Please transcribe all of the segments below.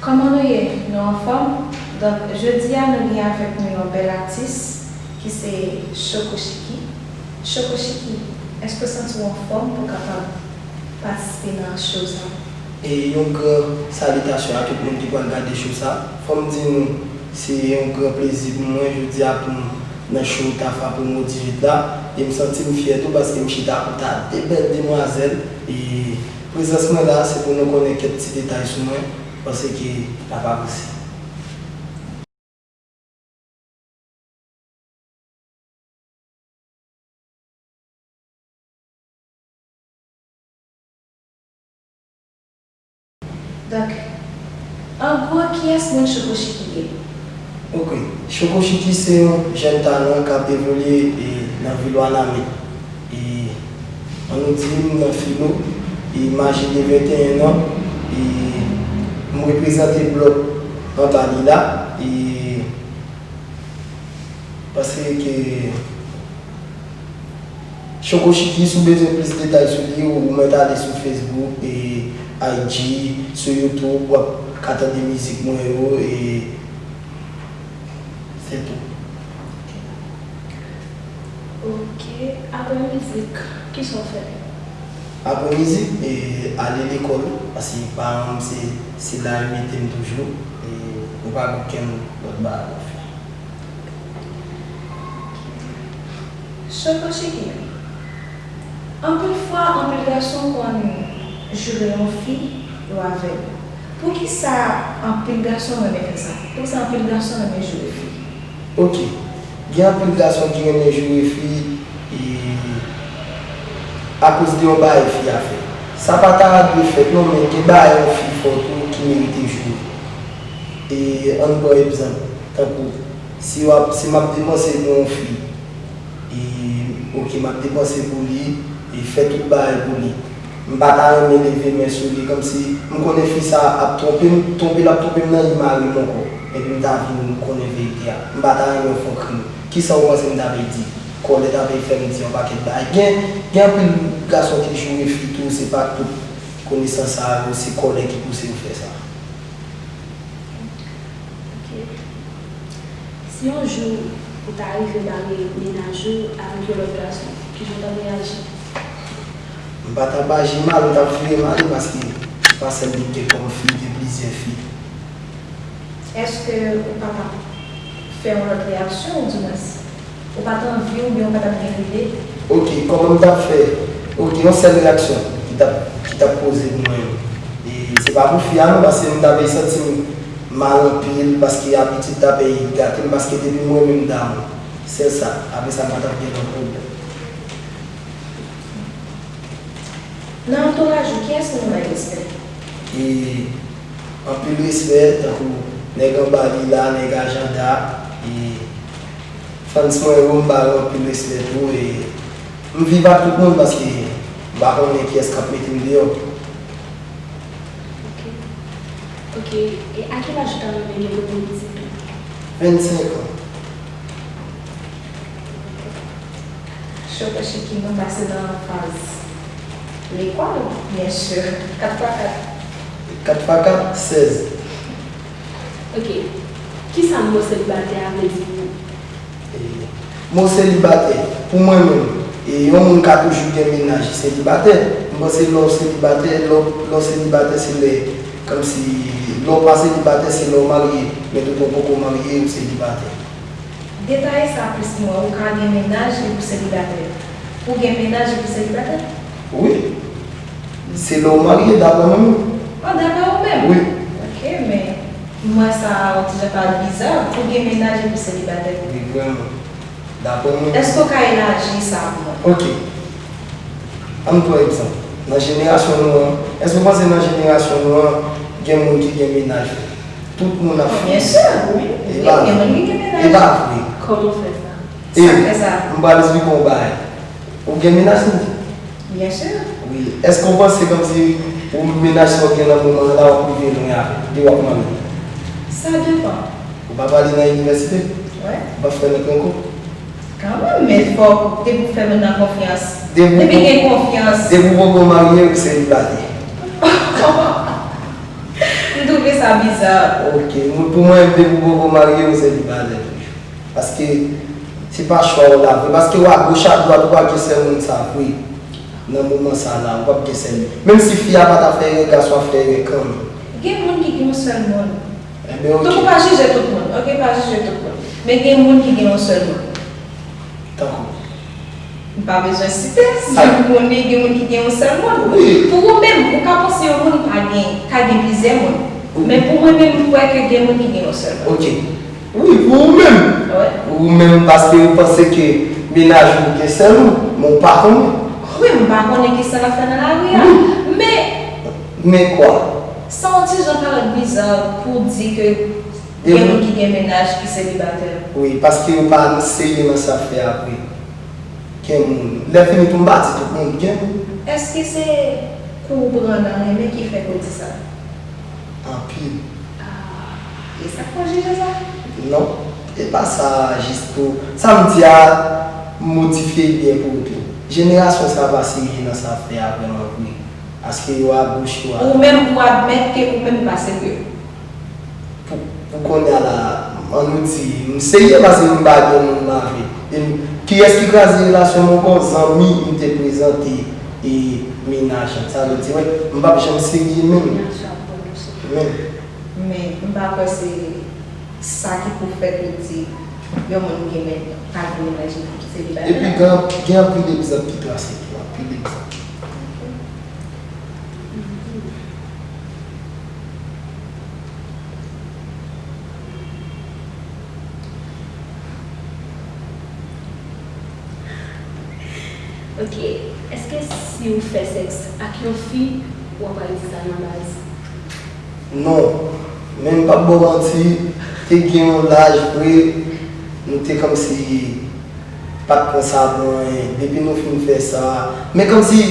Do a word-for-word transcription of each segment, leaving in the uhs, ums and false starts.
Kòman nou ye? Nou anfòm? Donk, jodi a, nou gen avèk nou yon bèl atis ki se Choco Chicky. Choco Chicky, èske w santi w anfòm pou w kapab patisipe nan show sa a? E yon gran salitasyon a tout moun ki pral gade show sa. Fò m di nou, se yon gran plezi pou mwen jodi a pou m nan show Tafa Promo dizuit la. E m santi m fyè tou paske m chita kote a de bèl demwazèl. E prezans mwen la, se pou nou konnen kèk ti detay sou mwen. M panse ke n ap avanse. Donk, an gwo, kiyès moun Choco Chicky ye? Ok, Choco Chicky se yon jèn talan k ap evolye e, nan vil Wanament. E, ann nou di m nan filo, e, m aje de venteyen an, e, m reprezante blòk anba li la, e, paske Choco Chicky, si w bezwen plis detay sou li, ou mèt ale sou Facebook, e, I G, sou YouTube, w ap ka tande mizik mwen yo, e se tou. Ok, apre mizik, kisa w fè? Apre mizik, e, ale lekòl, paske paran m se, se la yo mete m toujou, e nou pa gen okenn lòt bagay pou fè. Choco Chicky, anpil fwa, anpil gason konn joure yon fi, yo avèg. Poukisa anpil gason renmen fè sa? Poukisa anpil gason renmen joure fi? Ok. Gen anpil gason ki renmen joure fi, e, akoz de yon bagay fi a fè. Sa pa ta dwe fèt non, men gen bagay yon fi fè w tou ki merite joure. E, ann pran egzanp, tankou, si w ap, si m ap depanse pou yon fi, e, ok, m ap depanse pou li, e fè tout bagay pou li. M pa ta renmen leve men sou li, kòmsi m konnen fi sa a ap twonpe m, twonpe l ap twonpe m nan li mare m ankò, epi m ta vin konnen verite a. M pa ta renmen fè yon krim. Kisa w panse m ta vle di? Kòlè ta vle fè m di yon pakèt bagay. Gen, gen anpil gason ki joure fi tou, se pa tout konesans sa yo, se kòlè ki pouse yo fè sa. Ok. Si yon jou ou ta rive bare mennaj ou avèk yon lòt gason, kijan w t ap reyaji? M pa t ap aji mal, m t ap vire m ale paske se pa sèl li k gen kòm fi, gen plizyè fi. Èske ou pa t ap fè yon lòt reyaksyon, oudimwens, ou pa t anvi oubyen ou pa t ap gen lide? Ok, kòman m t ap fè? Ok, yon sèl reyaksyon ki t ap, ki t ap poze pou mwen. E se pa pou fi a non, paske m ta vle santi m mal anpil, paske abitid ta vle gate m, paske depi m renmen m damou. Sèl sa, apre sa m pa t ap gen lòt pwoblèm. Nan antouraj ou, kiyès moun ou bay respè? E anpil respè, tankou nèg anba li la, nèg ajanda, e fans mwen yo, m ba yo anpil respè tou, e m viv ak tout moun paske m pa konnen kiyès k ap mete m deyò. Ok. Ok, e a ki laj ou ta renmen gen pou w gen pitit ou? Vennsenk an. Choco Chicky, nou pase nan faz lekòl, byen si. Kat fwa kat. Kat fwa kat, sèz. Ok. Kisa mo selibatè a vle di pou ou? E, mo selibatè, pou mwen menm, e, yon moun ka toujou gen mennaj selibatè. M panse lè w selibatè, lè w, lè w selibatè, se lè, kòmsi, lè w pa selibatè, se lè w marye. Men tout ou poko marye, ou selibatè. Detaye sa plis pou mwen. Ou ka gen mennaj epi w selibatè? Ou gen mennaj epi w selibatè? Wi. Se lè w marye, daprè mwen menm. Ah, daprè ou menm? Wi. Ok, men m wè sa yon ti jan pa biza. Ou gen mennaj epi w selibatè? Wi, vrèman. Daprè mwen. Èske w ka elaji sa pou mwen? Ok. Ann pran egzanp. Nan jenerasyon nou an, èske w panse nan jenerasyon nou an, gen moun ki gen mennaj? Tout moun ap fini. Byen si, wi. Wi, gen moun ki gen mennaj. E pa vre. Kòman w fè sa? E, sa fè sa? M pral esplike w yon bagay. Ou gen mennaj, Cindy? Byen si. Wi. Èske w panse kòmsi ou mennaj sa w gen nan moman an la, w ap rive lwen avè l, lè w ap marye? Sa depann. Ou p ap ale nan inivèsite? Wi. Ou p ap fè lòt renkontre? Kanmenm, men fòk depi w fè moun nan konfyans. Depi w gen konfyans. Depi w poko marye, ou selibatè. M twouve sa Sa biza. Ok, mwen, pou mwen, depi w poko marye, ou selibatè toujou. Paske se pa chwa w la vre. Paske w agoch adwat, ou pa gen sèl moun sa vre. Nan moman sa la, ou p ap gen sèl moun. Menm si fi a pa ta fè erè, gason ap fè erè kanmenm. Gen moun ki gen yon sèl moun. Enben, ok. Donk, ou pa jije tout moun. Ok, pa jije tout moun. Men gen moun ki gen yon sèl moun. Tankou? M pa bezwen site, si ou konnen gen moun ki gen yon sèl moun. Wi. Pou ou menm, ou ka panse yon moun pa gen, ka gen plizyè moun. Wi. Men pou mwen menm, m kwè ke gen moun ki gen yon sèl moun. Ok. Wi, pou ou menm. Wi. Ou menm, paske ou panse ke mennaj ou gen sèl ou, men ou pa konnen. Wi, m pa konnen kisa l ap fè nan lari a. Wi. Men, men kwa? Sa yon ti jan parèt biza pou w di ke gen moun ki gen mennaj ki selibatè. Wi, paske yo pa serye nan sa fè a vre. Gen moun. Lè fini tou, m pa di tout moun, gen moun. Èske se kou w pran nan renmen ki fè ke w di sa? Anpil. Ah, e sa k fè w jije sa? Non, e pa sa jis pou. Sa m di a, m modifye l byen pou ou tou. Jenerasyon sa pa serye nan sa fè a vrèman vre. Paske yo agoch, yo a. Ou menm, ou admèt ke ou menm ou pa serye? Pou, pou kounye a la, ann nou di, m serye paske m pa gen moun m avè. E m, kiyès ki kraze relasyon m ankò? Zanmi m te prezante e mennaj an. Sa vle di, wè, m p ap janm serye menm. Menm. Men, m pa kwè se sa ki pou fè ke w di yon moun gen men, pa gen mennaj, li selibatè. Epi gen, gen anpil egzanp ki trase tou, anpil egzanp. Ok, èske si w fè sèks ak yon fi, w ap al di sa nan baz? Non, men m p ap ba w manti, te gen yon laj vre, nou te kòmsi pa t pran sa pou anyen. Depi nou fin fè sa, men kòmsi,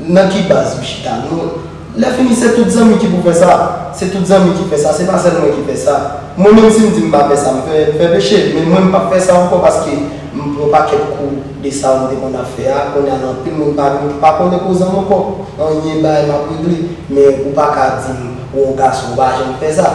nan ki baz ou chita? Nou, lè fini, se tout zanmi ki pou fè sa. Se tout zanmi ki fè sa, se pa sèl mwen ki fè sa. Mwen menm, si m di m pa fè sa, m fè, fè peche. Men mwen, m p ap fè sa ankò paske m pran pakèt kou de sa m te konn ap fè a. Kounye a, anpil moun pa vin, pa konnen koze m ankò. Anyen bagay m ap regle. Men ou pa ka di m, ou yon gason, ou pa janm fè sa.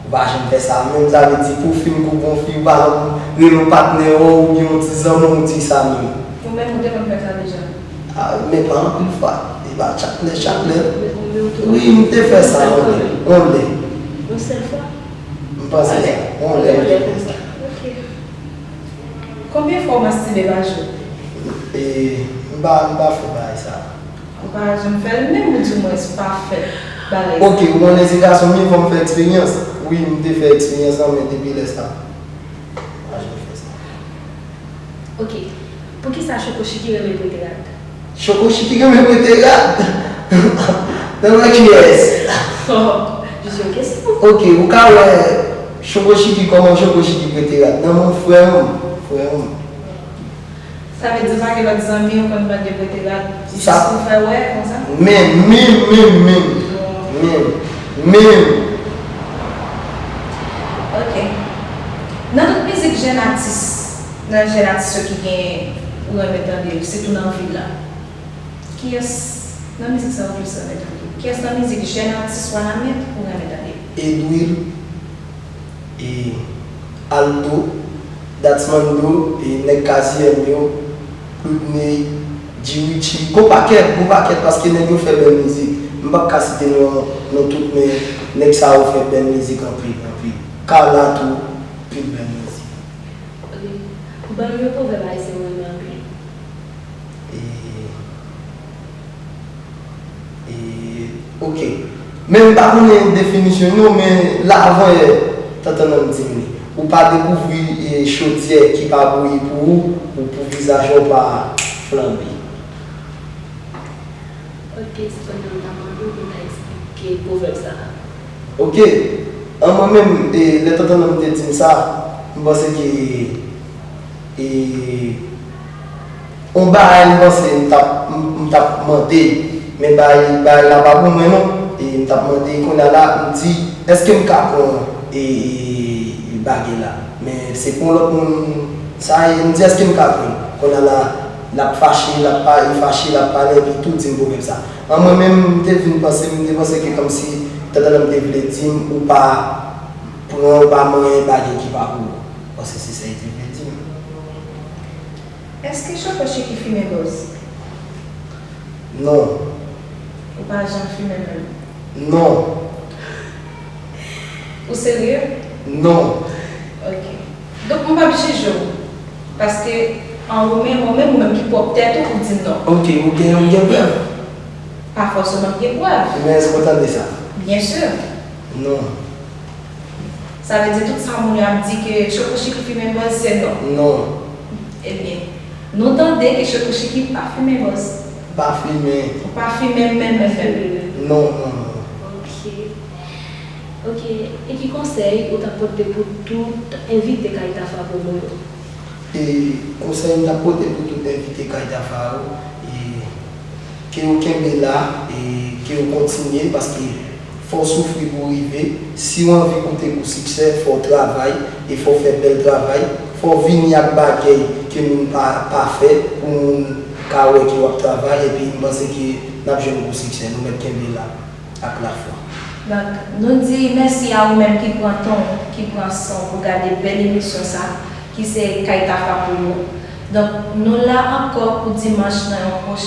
Ou pa janm fè sa menm, sa vle di pou w fin koupe yon fi, ou pa janm rele yon patnè w, oubyen yon ti zanmi w, ou di sa menm. Ou menm, ou te konn fè sa deja? Ah, men pa anpil fwa. E pa chak lè, chak lè. Wi, m te fè sa yon lè. Yon lè. Yon sèl fwa? M panse sa. Yon lè, m te fè sa. Ok. Konbyen fwa w mastibe pa jou? E, m pa, m pa fè bagay sa. Ou pa janm fè l menm, ou di mwens ou pa fè bagay sa. Ok, ou konnen se gason m ye, fò m fè eksperyans. Wi, m te fè eksperyans lan, men depi lè sa, m pa janm fè sa. Ok. Poukisa Chokochiki renmen prete rad? Chokochiki renmen prete rad? Nan men kiyès? Oh, jis yon kesyon. Ok, ou ka wè Chokochiki, kòman Chokochiki prete rad? Nan men frè m, frè m. Sa vle di pa gen lòt zanmi ou konn mande prete rad jis pou fè wè konsa? Men, men, men, men, men, men. Ok. Nan tout mizik jèn atis, nan jèn atis yo ki gen ou renmen tande yo, sitou nan vil la, kiyès nan mizik sa ou plis renmen tande? Kiyès nan mizik jèn atis Wanament ou renmen tande? Edwil. E Aldo, Datsmando, e nèg K Z M yo, Cloudney, G Richie, gon pakèt, gon pakèt, paske nèg yo fè bèl mizik. M p ap ka site non, non tout, men nèg sa yo fè bèl mizik anpil, anpil. Carla tou, anpil bèl mizik. Ok. Ban m yon pwovèb ayisyen mwen renmen anpil. E E, ok. Men m pa konnen definisyon non, men la avan yè, Tantananm di m li. Ou pa dekouvri, e, chodyè ki pa bouyi pou ou, ou pou vizaj ou pa flanbe. Ok, sepandan, m ta mande w pou w ta eksplike pwovèb sa a. Ok. An mwen menm, e, lè Tantananm te di m sa, m panse ke, e, yon bagay m panse m t ap, m, m t ap mande, men bagay, bagay la pa pou mwen non. E m t ap mande, kounye a la, m di, èske m ka pran, e, e, bagay la? Men se pou yon lòt moun sa ye, m di, èske m ka pran? Kounye a la, l ap fache, l ap pa, li fache, l ap pale, epi tou di m pwovèb sa. An mwen menm, m te vin panse, m te panse ke kòmsi Tantan m te vle di m ou pa pran, ou pa manyen bagay ki pa pou ou. Paske se sa li te vle di m. Èske Chokochi ki fimen bòz? Non. Ou pa janm fimen menm? Non. Ou serye? Non. Ok. Donk, mwen p ap jije w. Paske, an ou menm, ou menm, ou menm ki pwòp tèt ou, ou di non. Ok, ou gen, ou gen prèv? Pa fòseman gen prèv. Men èske w tande sa? Byen si. Non. Sa vle di tout sa moun yo ap di ke Chokochi ki fimen bòz se non. Non. Ebyen, nou tande ke Chokochi ki pa fimen bòz. Pa fimen. Ou pa fimen menm menm menm. Non, non, non. Ok. Ok. E ki konsèy ou ta pote pou tout envite Kay Tafa Promo yo? E konsèy m ta pote pou tout envite Kay Tafa yo, e ke yo kenbe la, e ke yo kontinye, paske fò w soufri pou w rive. Si w anvi koute pou siksè, fò w travay, e fò w fè bèl travay. Fò w vini ak bagay ke moun pa, pa fè, pou moun ka wè ke w ap travay, epi m panse ke n ap jwenn gwo siksè. Nou mèt kenbe la ak lafwa. Donk, nou di mèsi a ou menm ki pran tan w, ki pran san w pou gade bèl emisyon sa, ki se Kay Tafa Promo. Donk, nou la ankò pou dimanch nan yon pwochen